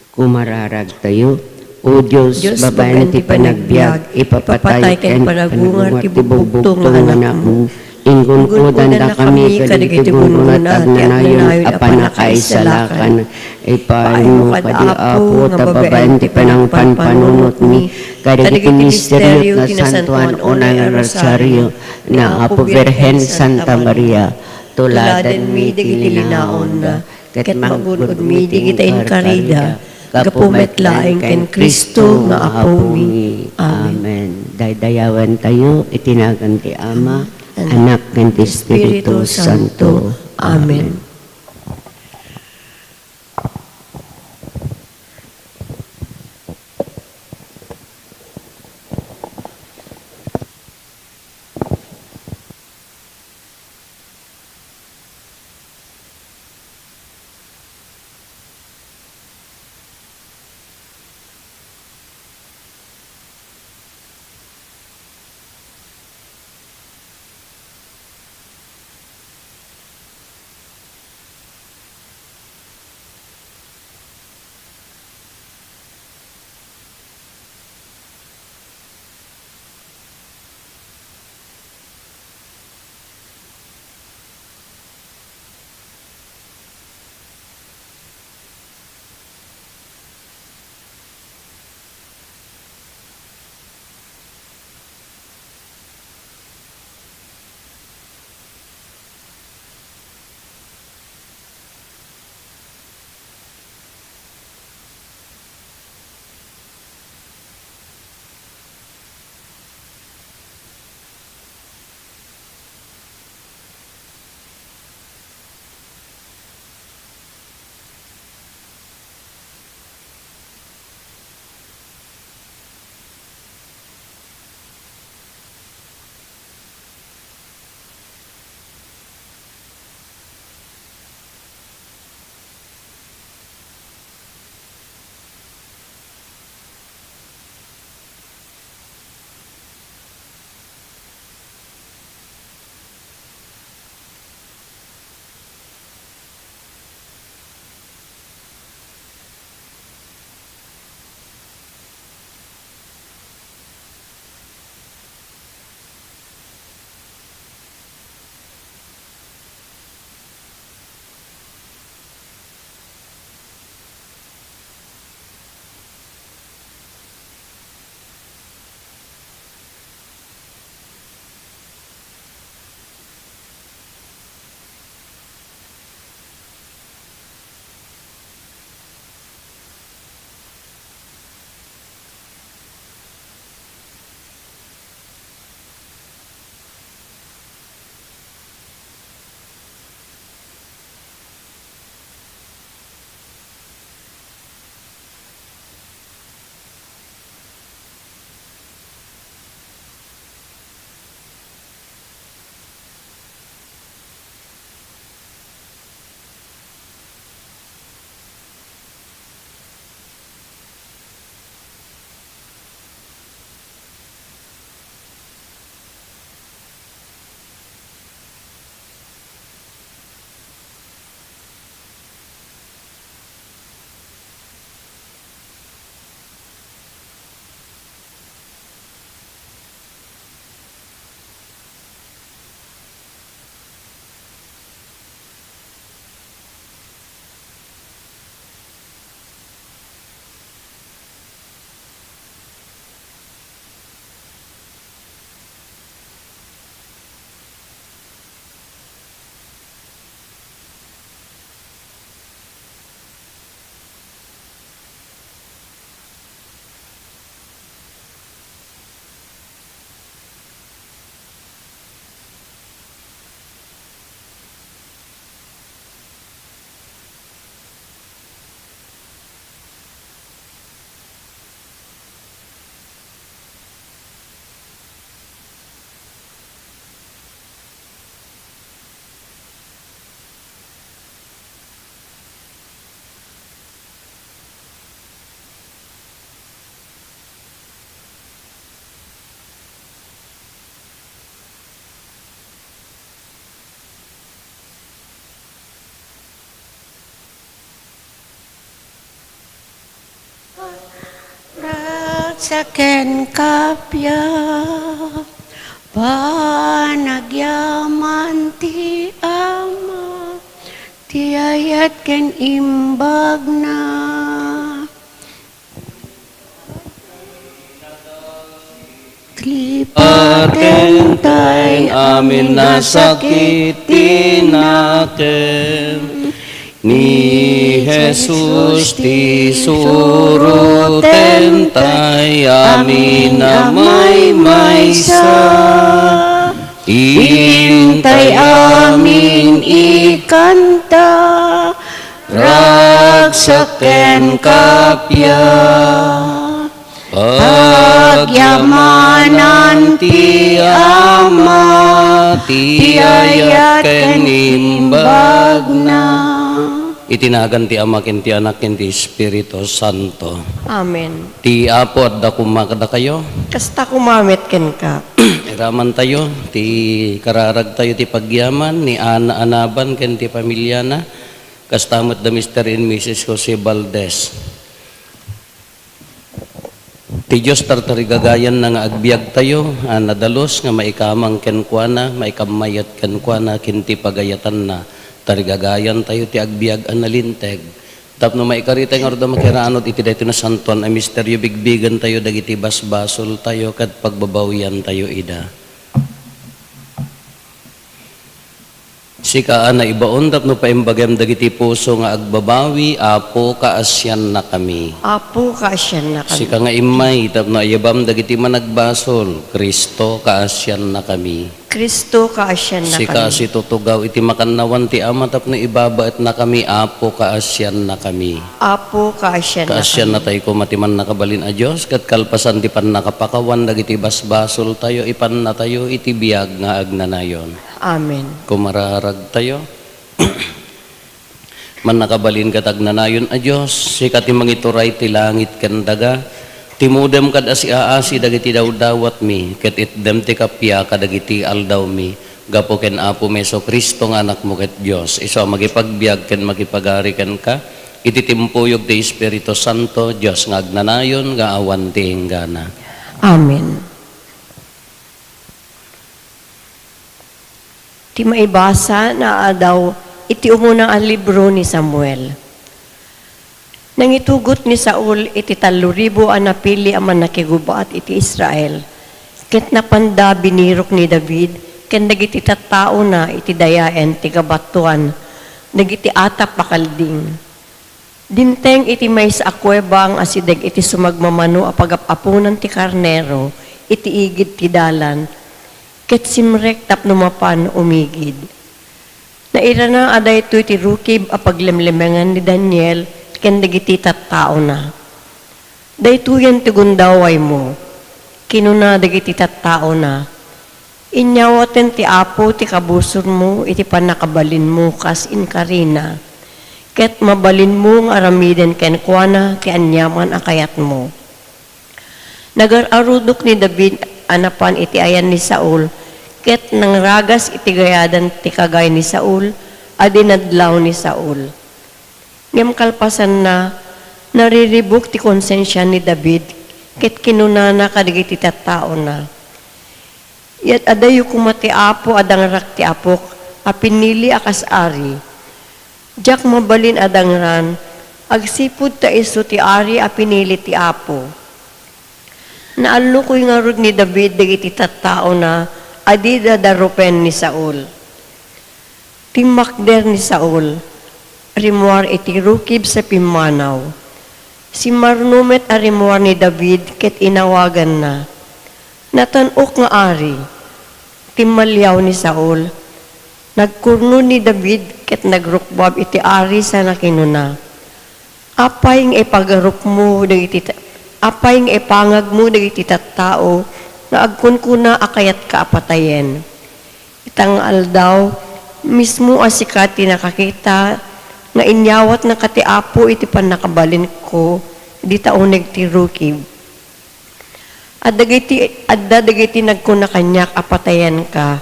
Kumararagtayo. O Dios, babaen ti panagbiag, ipapatay ken panagungar ti bugbugtong nga Anakmo. Ingunkodandakami kadagiti gungguna ti agnanayon a pannakaisalakan. Ipaaymo kadi, Apo, ta babaen ti panangpanpanunotmi kadagiti misterio ti Nasantoan unay nga Rosario ni Apo Birhen Santa Maria. Tuladanmi dagiti linaonna, ket magun-odmi dagiti inkarida, gapu met laeng ken Cristo nga Apomi. Amen. Daydayawantayo iti nagan ti Ama, Anak, ken ti Espiritu Santo. Amen. Saken kapia, panagyaman ti Ama, ti ayat ken imbagna. Lipatentay amin a sakit ti nakem. Ni Jesus ti surotentay amin a maymaysa. Intay amin ikanta, ragsak ken kapia. Pagyamanan ti Ama, ti ayat ken imbagna. Iti nagan ti Ama, ken ti Anak, ken ti Espiritu Santo. Amen. Ti Apo adda koma kadakayo. Kasta koma met kenka. Iramantayo ti kararagtayo ti pagyaman ni Ana Anaban ken ti pamiliana. Kasta met da Mister and Missus Jose Valdez. Ti Dios tartarigagayanna nga agbiagtayo a nadalus nga maikamang kenkuana, maikammayat kenkuana ken ti pagayatanna. Tarigagayantayo ti agbiag a nalinteg tapno maikaritay ngarud a makiranud iti daytoy nasantoan a misterio. Bigbigentayo dagiti basbasoltayo ket pagbabawiantayo ida. Sika a naibaon tapno paimbagem dagiti puso nga agbabawi, Apo, kaasiannakami. Apo, kaasiannakami. Sika nga immay tapno ayabam dagiti managbasol, Cristo, kaasiannakami. Cristo, kaasiannakami. Sika a situtugaw iti makannawan ti Ama tapno ibabaetnakami, Apo, kaasiannakami. Apo, kaasiannakami. Kaasiannatay koma ti Mannakabalin a Dios, ket kalpasan ti pannakapakawan dagiti basbasoltayo, ipannatayo iti biag nga agnanayon. Amen. Kumararagtayo. Mannakabalin ket agnanayon a Dios, sika ti mangituray ti langit ken daga, timudem kad a siaasi dagiti dawdawatmi, ket itdem ti kappia kadagiti aldawmi, gapu ken Apomi Jesu-Cristo nga Anakmo ket Dios, isu a mangipagbiag ken mangipagari kenka, iti timpuyog ti Espiritu Santo, Dios nga agnanayon nga awan ti inggana. Amen. Ti maibasa naadaw iti umuna a libro ni Samuel. Nangitugot ni Saul iti tallo ribu a napili a mannakigubat iti Israel, ket napanda binirok ni David ken dagiti tattaona iti dayaen ti gabatoan dagiti atap a kalding. Dimteng iti maysa a kueba nga asideg iti sumagmamano a pagap-aponan ti karnero iti igid ti dalan, ket simrek tapno mapan umigid. Nairana a daytoy ti rukib a paglemlemengan ni Daniel ken dagiti tattaona. "Daytoyen ti gundawaymo," kinuna dagiti tattaona. "Inyawaten ti Apo ti kabusormo iti pannakabalinmo kas inkarina, ket mabalinmo nga aramiden kenkuana ti aniaman a kayatmo." Nagar-arudok ni David a napan iti ayan ni Saul, ket nangragas iti gayadan ti kagay ni Saul a dinadlaw ni Saul. Ngem kalpasanna, nariribuk ti konsensia ni David, ket kinunana kadagiti tattaona, "Yat-adayo koma ti Apo a dangrak ti apok a pinili a kas ari. Diak mabalin a dangran, agsipud ta isu ti ari a pinili ti Apo." Naallukoy ngarud ni David dagiti tattaona a dida darupen ni Saul. Timmakder ni Saul, rimmuar iti rukib sa pimmanaw. Simmarno met a rimmuar ni David ket inawaganna, "Natan-ok nga ari!" Timmaliaw ni Saul. Nagkurno ni David ket nagrukbab iti ari sana kinuna, "Apay nga ipagarupmo dagiti ta-, apay nga ipangagmo dagiti tattao nga agkunkuna a kayatka a patayen? Ita nga aldaw, mismo a sika ti nakakita nga inyawatnaka ti Apo iti pannakabalinko, dita uneg ti rukib. Adda dagiti, adda dagiti nagkuna kaniak a patayenka,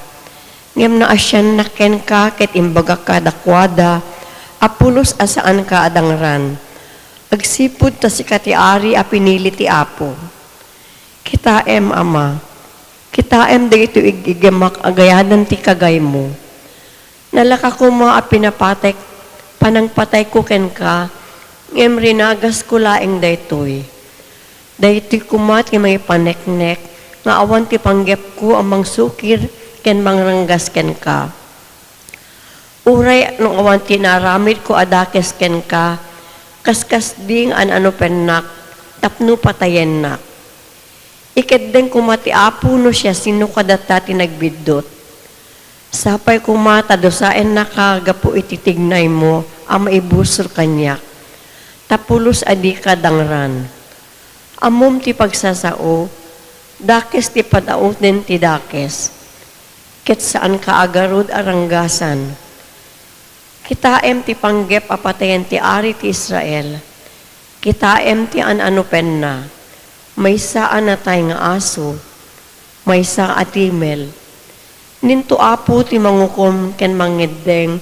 ngem naasiannak kenka ket imbagak kadakuada a pulos a saanka a dangran, agsipud ta sika ti ari a pinili ti Apo." Kitaem, Ama, kitaem dagitoy ig-igemak a gayadan ti kagaymo. Nalaka koma a pinapatay, panangpatayko kenka, ngem rinagasko laeng daytoy. Daytoy koma ti mangipaneknek nga awan ti panggepko a mangsukir ken mangranggas kenka. Uray no awan ti naaramidko a dakes kenka, kaskasdi nga an-anopennak tapno patayennak. Ikeddeng koma ti Apo no siasino kadata ti nagbiddut. Sapay koma ta dusaennaka gapu iti tignaymo a maibusor kaniak, ta pulos a dika dangran. Ammom ti pagsasao, dakes ti padauten ti dakes, ket saanka a garud a ranggasan. Kitaem ti panggep a patayen ti ari ti Israel. Kitaem ti an-anopenna. Maysa a natay nga aso, maysa a timel. Ninto Apo ti mangukom ken mangeddeng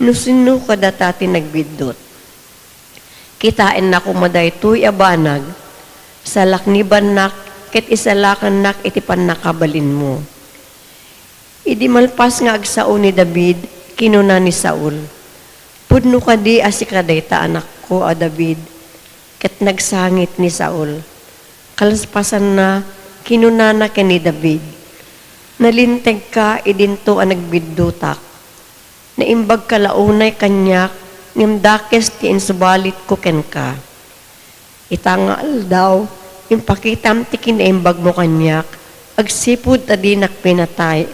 no sinno kadata ti nagbiddut. Kitaenna koma daytoy a banag, salaknibannak ket isalakannak iti pannakabalinmo. Idi malpas nga agsao ni David, kinuna ni Saul, "Pudno kadi a sika dayta, anakko a David?" Ket nagsangit ni Saul. Kalaspasanna, kinunana ken ni David, "Nalintegka idinto a nagbiddutak. Naimbagka la unay kaniak, ngem dakes ti insubalitko kenka. Ita nga aldaw, impakitam ti kinaimbagmo kaniak, agsipud ta dinak pinatay,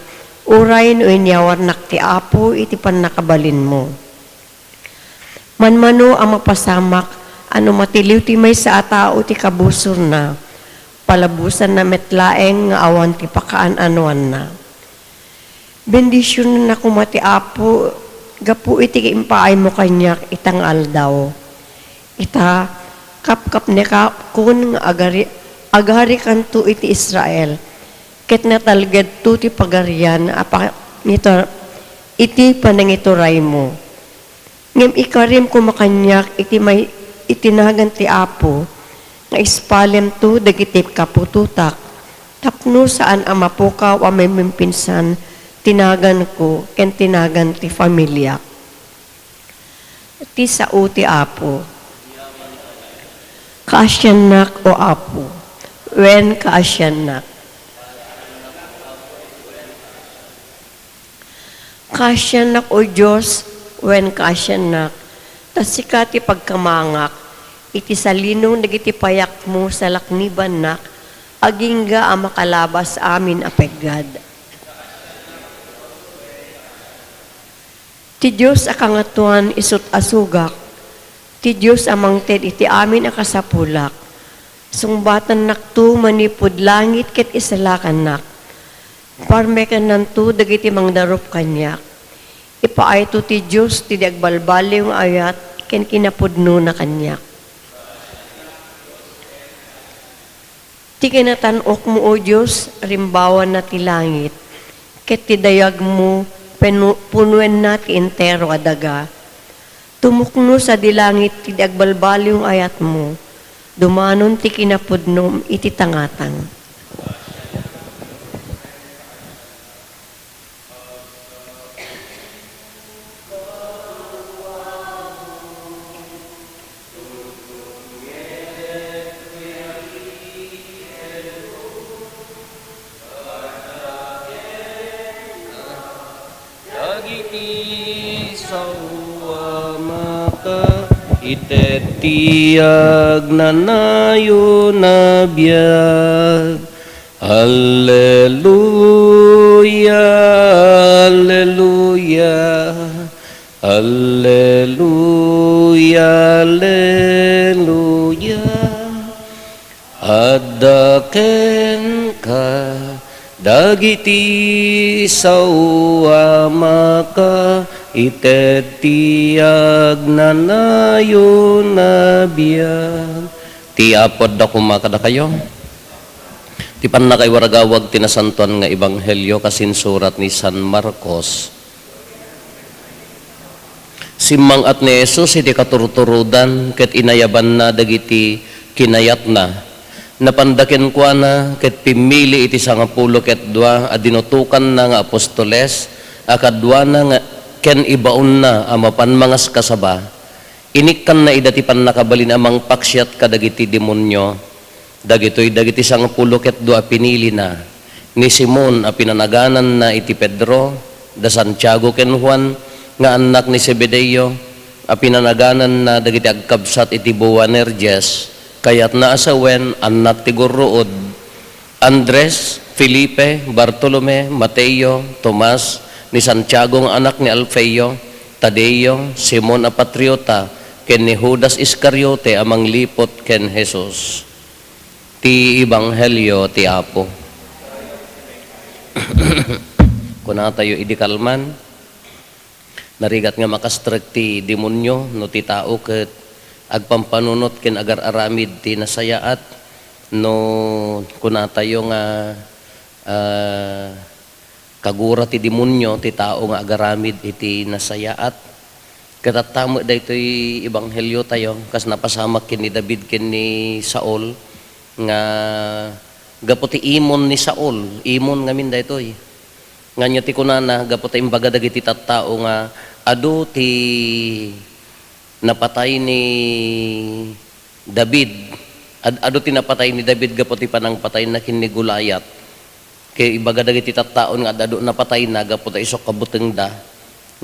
uray no inyawarnak ti Apo iti pannakabalinmo. Manmano a mapasamak a no matiliw ti maysa a tao ti kabusorna, palabosanna met laeng nga awan ti pakaan-anoanna." Bendisionanna koma ti Apo gapu iti impaaymo kaniak ita nga aldaw. Ita, kapkapnekakon nga agari-, agarikanto iti Israel, ket natalgedto ti pagarian a pangitur-, iti panangituraymo. Ngem ikarim koma kaniak iti may-, iti nagan ti Apo, nga ispalemto dagiti kaputotak, tapno saan a mapukaw a mamimpinsan ti naganko ken ti nagan ti familiak. Ti sao ti Apo. Kaasiannak, O Apo, wen kaasiannak. Kaasiannak, O Dios, wen kaasiannak, ta sika ti pagkamangak, iti salinong dagiti payakmo salaknibannak, agingga a makalabas amin a peggad. Ti Dios a Kangatoan isut' a sugak, ti Dios a mangted iti amin a kasapulak, sungbatannakto manipud langit ket isalakannak. Parmekennanto dagiti mangdarup kaniak. Ipaayto ti Dios ti di agbalbaliw nga ayat ken kinapudnona kaniak. Ti kinatan-okmo, O Dios, rimbawanna ti langit, ket ti dayagmo penu-, punuenna ti entero a daga. Tumukno sadi langit ti di agbalbaliw nga ayatmo, dumanon ti kinapudnom iti tangatang. Dagiti sao a maka ited ti agnanayon a biag. Alleluia, alleluia, alleluia, alleluia. Adda kenka dagiti sao a maka ited ti agnanayon a biag. Ti Apo adda koma kadakayo. Ti pannakaiwaragawag ti Nasantoan nga Ebanghelio kas insurat ni San Marcos. Simmang-at ni Jesus iti katurturodan ket inayabanna dagiti kinayatna. Napanda kenkuana ket pimmili iti sangapulo ket dua a dinutokanna nga apostoles a kaduana nga ken ibaonna a mapan mangaskasaba. Inikkanna ida ti pannakabalin a mangpaksiat kadagiti demonio. Dagitoy dagiti sangapulo ket dua a pinilina: ni Simon a pinanagananna iti Pedro, da Santiago ken Juan nga annak ni Zebedeo, a pinanagananna dagiti agkabsat iti Boanerges, kayatna a sawen, annak ti gurruod, Andres, Felipe, Bartolome, Mateo, Tomas, ni Santiago nga anak ni Alfeo, Tadeo, Simon a Patriota, ken ni Judas Iscariote a mangliput ken Jesus. Ti Ebanghelio ti Apo. Kunatayo idi kalman, narigat nga makastrek ti demonio no ti tao ket agpampanunot ken agar-aramid ti nasayaat, no kunatayo nga, ah, kagura ti demonio ti tao nga agaramid iti nasayaat. Ket atta met daytoy ebangheliotayo, kas napasamak ken ni David ken ni Saul, nga gapu ti imon ni Saul, imon ngamin daytoy. Nga ania ti kunana, gapu ta imbaga dagiti tattao nga adu ti napatay ni David, ad-, adu ti napatay ni David gapu ti panangpatayna ken ni Goliat. Ket ibaga dagiti tattaon nga ad-adu napatayna gapu ta isu kabutengda.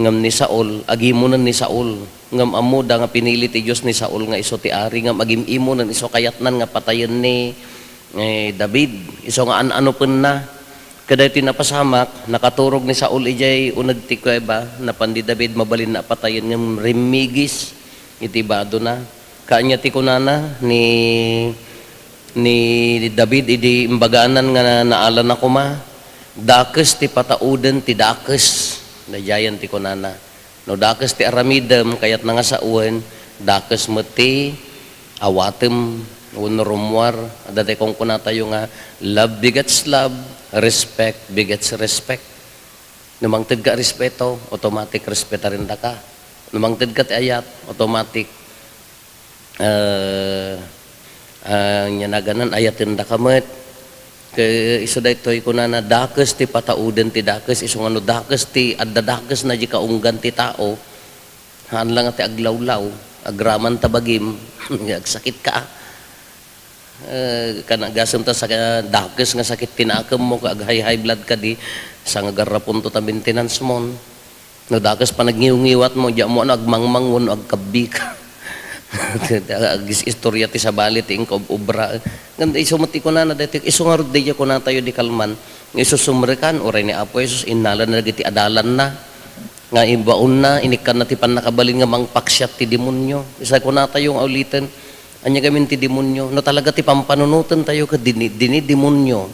Ngem ni Saul, agimonen ni Saul. Ngem ammoda nga pinili ti Dios ni Saul nga isu ti ari, ngem agim-imonen isu kayatnan nga patayen ni, eh, David. Isu nga an-anopenna. Kadaytoy napasamak, nakaturog ni Saul idiay uneg ti kuweba, napan ni David mabalinna a patayen ngem rimmigis iti badona. Kaanya ti kunana ni, ni David idi imbaganan nga naalana koma, "Dakes ti patauden ti dakes." Daydiayen ti kunana. No dakes ti aramidem, kayatna nga sawen, dakes met ti awatem wenno rummuar. Adda ti kunkunatayo nga, "Love begets love, respect begets respect." No mangted ka respeto, automatic respetaren daka. No mangted ka ti ayat, automatic, eh, ah, ania naganan, ayaten daka met. Ket isu daytoy kunana, dakes ti patauden ti dakes, isu nga no dakes ti, adda dakes na di kaunggan ti tao, haan la nga ti aglawlaw, agraman ta bagim, agsakit ka. Eh, kana gasem ta sa dakes nga sakit ti nakemmo, ka ag-high, high blood ka di, sa nga garrapunto ta maintenance mon. No dakes panagniwngiwatmo, diak mo ano, agmangmang wenno agkabbi ka. Agis-istorya ti sabali ti inka ob-obra. Ngem isu met ti kunana daytoy, isu ngarud daydiay kunatayo di kalman, nga isu sumrekan, uray ni Apo Jesus, innala na dagiti adalanna. Nga imbaonna, inikkanna ti pannakabalin nga mangpaksiat ti demonio. Isu kunatayo nga uliten, ania gamin ti demonio? No talaga ti pampanunotentayo ket dini, dini demonio.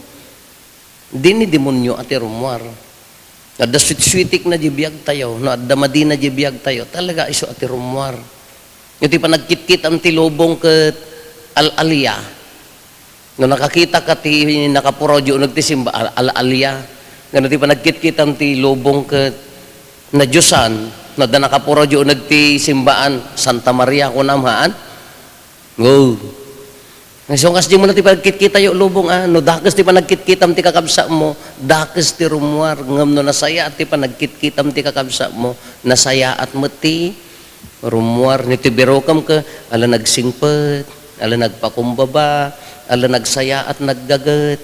Dini demonio a ti rummuar. Adda suitsuitikna di biagtayo, no adda madina di biagtayo, talaga isu a ti rummuar. Iti panagkitkitam ti lubong ket al-alia. No nakakita ka ti nakapuraw di uneg ti simba-, al-, al-alia. Ngano ti panagkitkitam ti lubong ket nadiosan, no adda nakapuraw di uneg ti simbaan, Santa Maria, kunam, haan? Wow. Isu nga kasdi mo na ti panagkitkitayo, lubong, a, no dakes ti panagkitkitam ti kakabsatmo, dakes ti rummuar, ngem no nasayaat ti panagkitkitam ti kakabsatmo, nasayaat met ti rummuar. Ni ti birokem ket, ala nagsingpet, ala nagpakumbaba, ala nagsayaat, naggaget.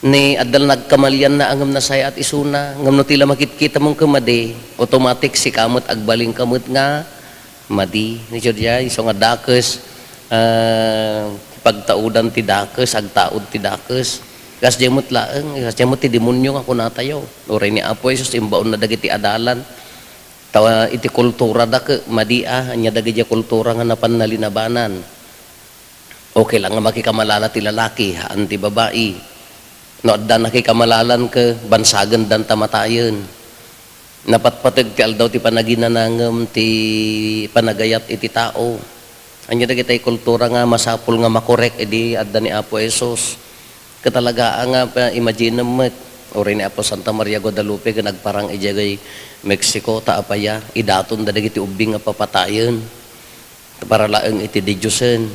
Ni adda la nagkamalianna, ngem nasayaat isuna. Ngem no ti la makitkitam ket madi, automatic sika met, agbalinka met nga madi. Ni Judia, isu nga dakes, ah, pagtaudan ti dakes, agtaud ti dakes. Kasdiay met laeng, kasdiay met ti demonio nga kunatayo. Uray ni Apo Jesus, imbaonna dagiti adalan. Ta iti kulturada ket madi a, ania dagiti kultura nga napan nalinabanan. Okay lang nga makikamalala ti lalaki, haan ti babai. No adda nakikamalalan ket bansagen danta matayen. Napatpateg ti aldaw ti panaginana ngem ti panagayat iti tao. Ania dagitay kultura nga masapul nga makorek idi adda ni Apo Jesus? Ket talaga nga pa-, imaginem met, uray ni Apo Santa Maria Guadalupe ken agparang idiay Mexico, ta apaya, idatonda dagiti ubbing nga papatayen. Para laeng iti didiosen.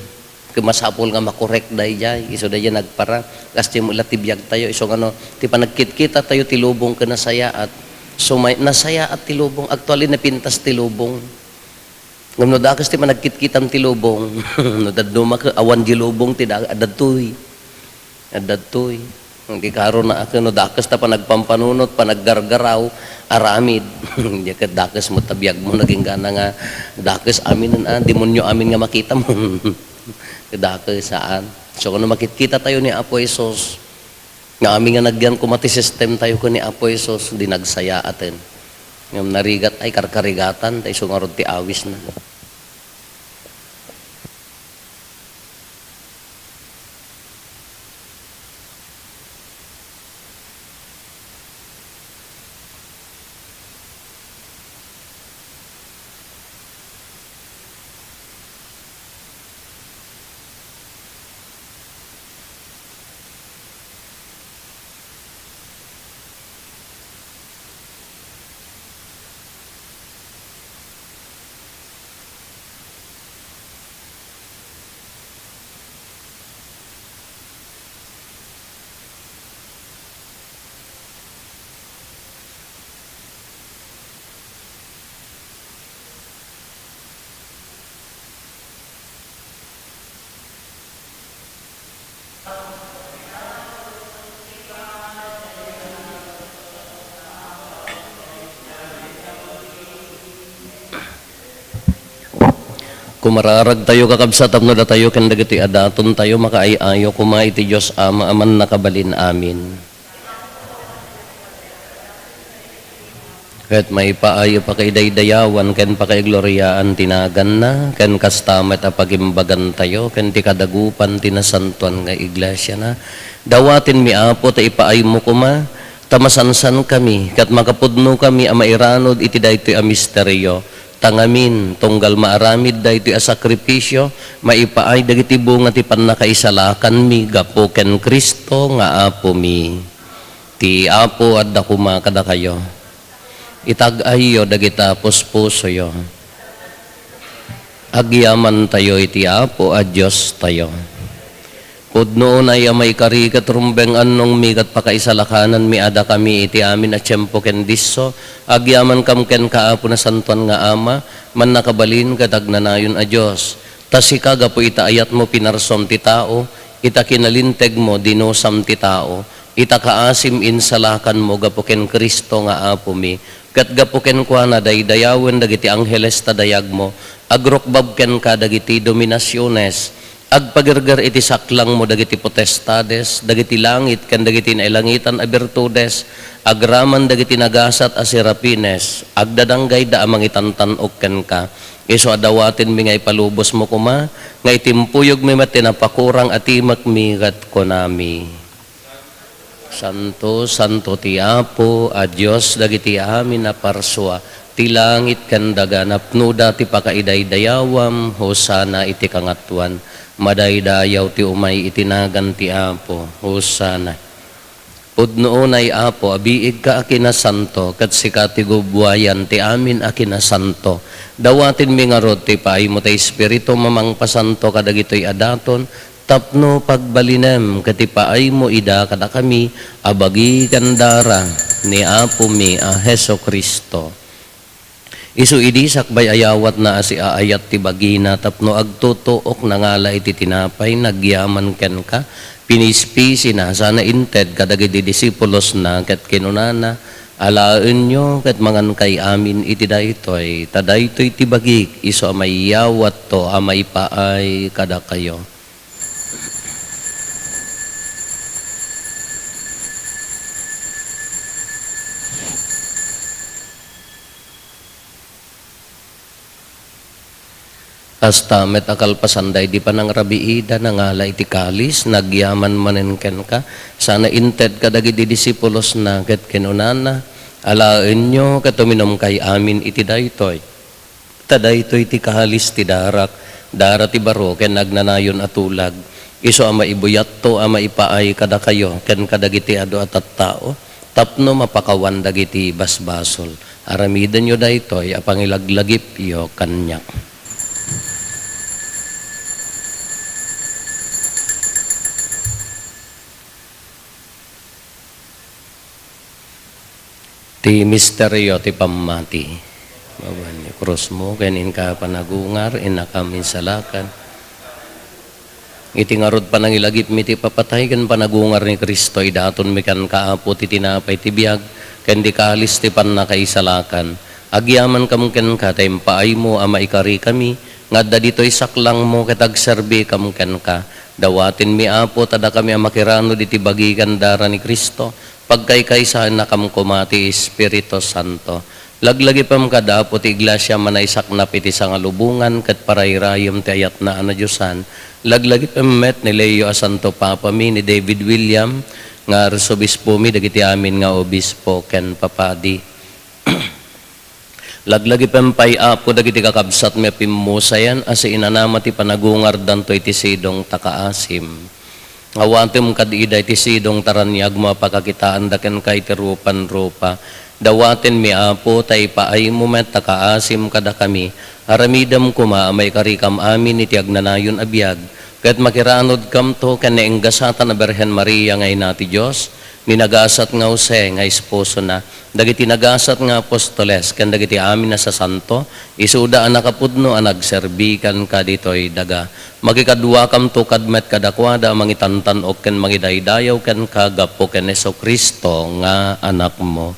Ti masapul nga makorek daydiay, isu daydiay nagpara. Kas ti met la ti biagtayo, isu nga no, ti panagkitkita tayo ti lubong ken nasayaat. So, may, nasayaat ti lubong, actually, napintas ti lubong. Ngem no dakes ti panagkitkitam ti lubong, no dadduma ket awan di lubong ti da-, adda toy. Adda toy. Di karo na ket no dakes ta panagpampanunot, panaggargaraw, aramid. Di ket dakes met ta biagmo, nagingga na nga dakes amin, a, demonyo amin nga makitam. Dakes, saan. So, no makitkita tayo ni Apo Jesus, nga amin nga nagyan koma ti sistem tayo ken ni Apo Jesus, di nagsayaaten. Ngem narigat ay karkarigatan, ta isu ngarud ti awisna. Kumararagtayo, kakabsat, tapno datayo ken dagiti adatontayo makaay-ayo koma iti Dios Ama a Mannakabalin. Amen. Ket maipaay a pakaidaydayawan ken pakaigloriaan ti naganna, ken kasta met a pagimbagantayo ken ti kadagupan ti nasantoan nga iglesiana. Dawatenmi, Apo, ta ipaaymo koma, ta masansankami, ket makapudnokami a mairanud iti daytoy a misterio. Ta ngamin, tunggal maaramid daytoy a sakrifisio, maipaay dagiti bunga ti pannakaisalakanmi gapu ken Cristo nga Apomi. Ti Apo adda koma kadakayo. Itag-ayyo dagita puspusoyo. Agyamantayo iti Apo a Diostayo. Pudno unay a maikari ket rumbeng annongmi ket pakaisalakananmi a dakami iti amin a tiempo ken disso, agyamankam kenka, Apo Nasantoan nga Ama, Mannakabalin ket Agnanayon a Dios. Ta sika, gapu ita ayatmo, pinarsuam ti tao, ita kinalintegmo, dinusam ti tao, ita kaasim, insalakanmo gapu ken Cristo nga Apomi, ket gapu kenkuana, daydayawen dagiti angheles ta dayagmo, agrukbab kenka dagiti dominasiones, agpagerger iti saklangmo dagiti potestades, dagiti langit ken dagiti nailangitan a birtudes, agraman dagiti nagasat a serafines, agdadanggayda a mangitantan-ok kenka. Isu a dawatenmi nga ipalubosmo koma, nga itimpuyogmi met ti napakurang a timekmi ket kunami, "Santo, santo ti Apo a Dios dagiti amin a parsua, ti langit ken daga napnoda ti pakaidaydayawam, Hosanna iti kangatoan, madaydayaw ti umay iti nagan ti Apo, Hosanna." Pudno unay, Apo, a biigka a kinasanto, ket sika ti gubbuayan ti amin a kinasanto. Dawatenmi ngarud ti paaymo ti Espiritu mamangpasanto kadagitoy a daton, tapno pagbalinem ket ipaaymo ida kadakami a bagi ken dara ni Apomi a Jesu-Cristo. Isu idi sakbay a yawatna a siaayat ti bagina tapno agtutuok, nangala iti tinapay, nagyaman kenka, pinispisina, sana inted kadagiti disipulosna, ket kinunana, "Alaenyo ket mangankay amin iti daytoy, ta daytoy ti bagik, isu a maiyawatto a maipaay kadakayo." Kasta met a kalpasan daydi panangrabiida, nangala iti kalis, nagyaman manen kenka, sana inted kadagiti disipulosna, ket kinunana, "Alaenyo ket uminumkay amin iti daytoy. Ta daytoy ti kalis ti darak, dara ti baro ken agnanayon a tulag, isu a maibuyatto a maipaay kadakayo ken kadagiti adu a tattao, tapno mapakawan dagiti basbasol. Aramidenyo daytoy a pangilaglagipyo kaniak." Ti misterio ti pammati. Mabaen ni krusmo ken inka panagungar, innakam insalakan. Iti ngarud panangilagipmi ti papatay ken panagungar ni Cristo, idatonmi kenka, Apo, ti tinapay ti biag ken ti kalis ti pannakaisalakan. Agyamankam kenka ta impaaymo a maikarikami nga adda ditoy saklangmo ket agserbikam kenka. Dawatenmi, Apo, ta dakami a makiranud iti bagi ken dara ni Cristo, pagkaykaysaennakam koma ti Espiritu Santo. Laglagipem kad Apo ti Iglesia a naisaknap iti sangalubongan ket parairayem ti ayatna a nadiosan. Laglagipem met ni Leo a Santo Papami, ni David William nga Arsobispomi, dagiti amin nga obispo ken papadi. Laglagipem pay, Apo, dagiti kakabsatmi a pimmusayan a siinanama ti panagungardanto iti sidong ta kaasim. Awatem kad ida iti sidong ta raniagmo a pakakitaanda kenka iti rupanrupa. Dawatenmi, Apo, ta ipaaymo met ta kaasim kadakami. Aramidem koma a maikarikam amin iti agnanayon a biag, ket makiranudkamto ken naenggasatan a Birhen Maria nga Ina ti Dios, ni nagasat nga Jose nga esposona, dagiti nagasat nga apostoles, ken dagiti amin a sasanto, isuda a nakapudno a nagserbi kenka ditoy daga. Makikaduakamto kad met kadakuada a mangitantan-ok ken mangidaydayaw kenka gapu ken Jesu-Cristo nga Anakmo.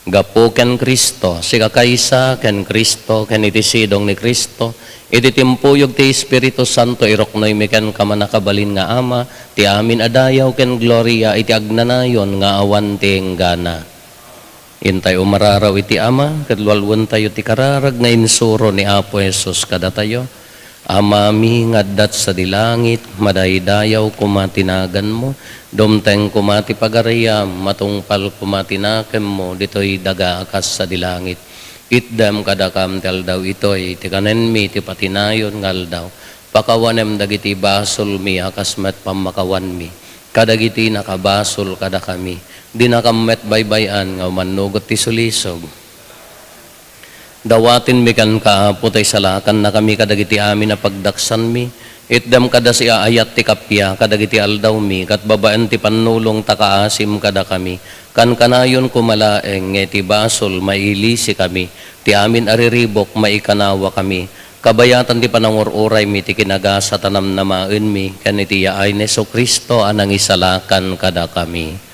Gapu ken Cristo, sika kaysa ken Cristo, ken iti sidong ni Cristo, iti timpuyog ti Espiritu Santo, iruknoymi kenka, mannakabalin nga Ama, ti amin a dayaw ken gloria iti agnanayon nga awan ti inggana. Intay umararaw iti Ama, ket lualuentayo ti kararag nga insuro ni Apo Jesus kadatayo. Amami nga adda sadi langit, madaydayaw koma ti naganmo, dumteng koma ti pagariam, matungpal koma ti nakemmo ditoy daga a kas sadi langit. Itdem kadakam ti aldaw itoy ti kanenmi ti patinayon nga aldaw. Pakawanem dagiti basolmi a kas met pammakawanmi kadagiti nakabasol kadakami. Dinakam met baybay-an nga umannugot ti sulisog. Dawatenmi kenka, Apo, ta isalakannakami kadagiti amin a pagdaksanmi. Itdem kada siaayat ti kappia kadagiti aldawmi, ket babaen ti pannulong ta kaasim kadakami. Kankanayon koma laeng nga iti basol, mailisikami. Ti amin a riribuk, maikanawakami. Kabayatan ti panangur-uraymi ti kinagasat a namnamaenmi ken iti yaay ni Jesu-Cristo a nangisalakan kadakami.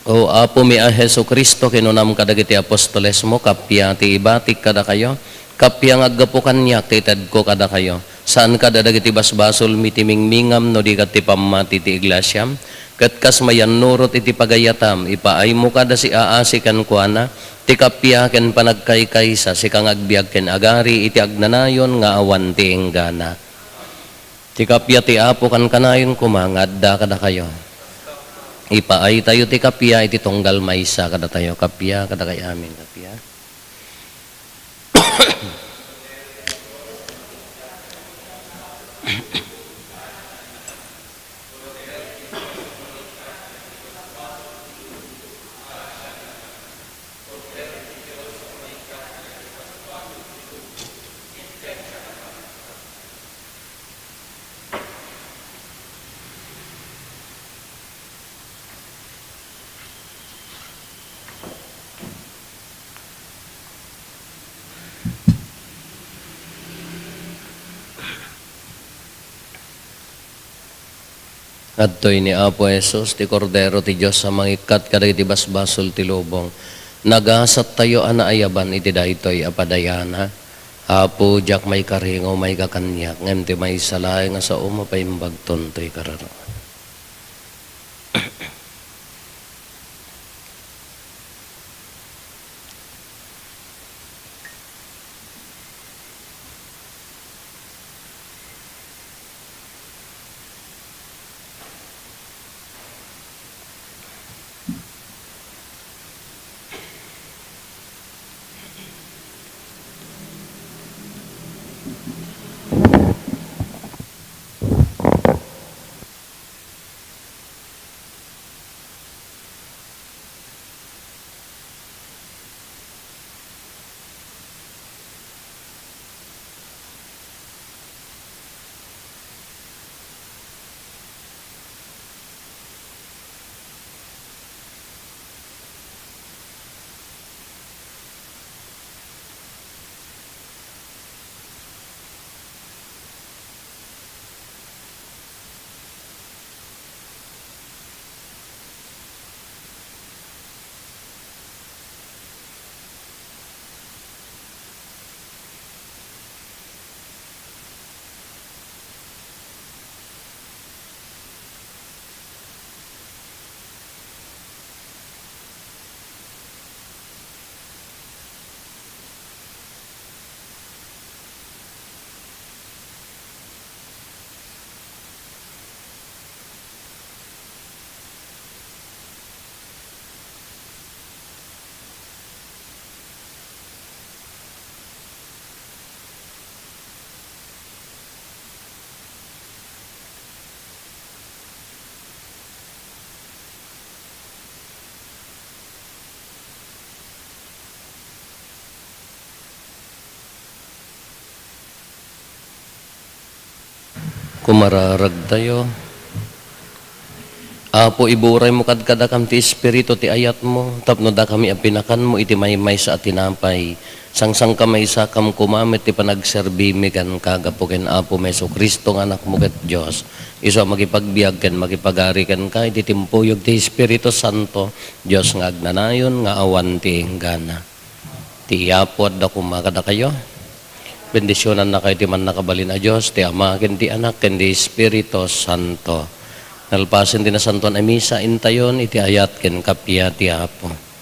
O Apomi a Jesu-Cristo, kinunam kadagiti apostolesmo, kappia ti ibatik kadakayo, kappia nga aggapu kaniak ti itedko kadakayo. Saan kada dagiti basbasolmi ti mingmingam no di ket ti pammati ti iglesiam? Ket kas mayannurot iti pagayatam, ipaaymo kada siaasi kenkuana ti kappia ken panagkaykaysa, sika nga agbiag ken agari iti agnanayon nga awan ti inggana. Ti kappia ti Apo kankanayon koma nga adda kadakayo. Ipaaytayo ti kappia iti tunggal maysa kadatayo. Kappia kadakay amin. Kappia. Adtoy ni Apo Jesus, ti Kordero ti Dios a mangikkat kadagiti basbasol ti lubong. Nagasattayo a naayaban iti daytoy a padayana. Apo, diak maikari nga umayka kaniak, ngem ti maysa laeng a saom a paimbagton toy kararag. Kumararagtayo. Apo, iburaymo kadkadakam ti Espiritu ti ayatmo, tapno dakami a pinakanmo iti maymaysa a tinapay. Sangsangkamaysakam koma met ti panagserbimi kenka gapu ken Apo Jesu-Cristo nga Anakmo ket Dios. Isu a makipagbiag ken makipagari kenka iti timpuyog ti Espiritu Santo, Dios nga agnanayon nga awan ti inggana. Ti Apo adda koma kadakayo. Bendisionannakayo ti Mannakabalin a Dios, ti Ama, ken ti Anak, ken ti Espiritu Santo. Nalpasen ti Nasantoan a Misa, intayon iti ayat ken kappia ti Apo.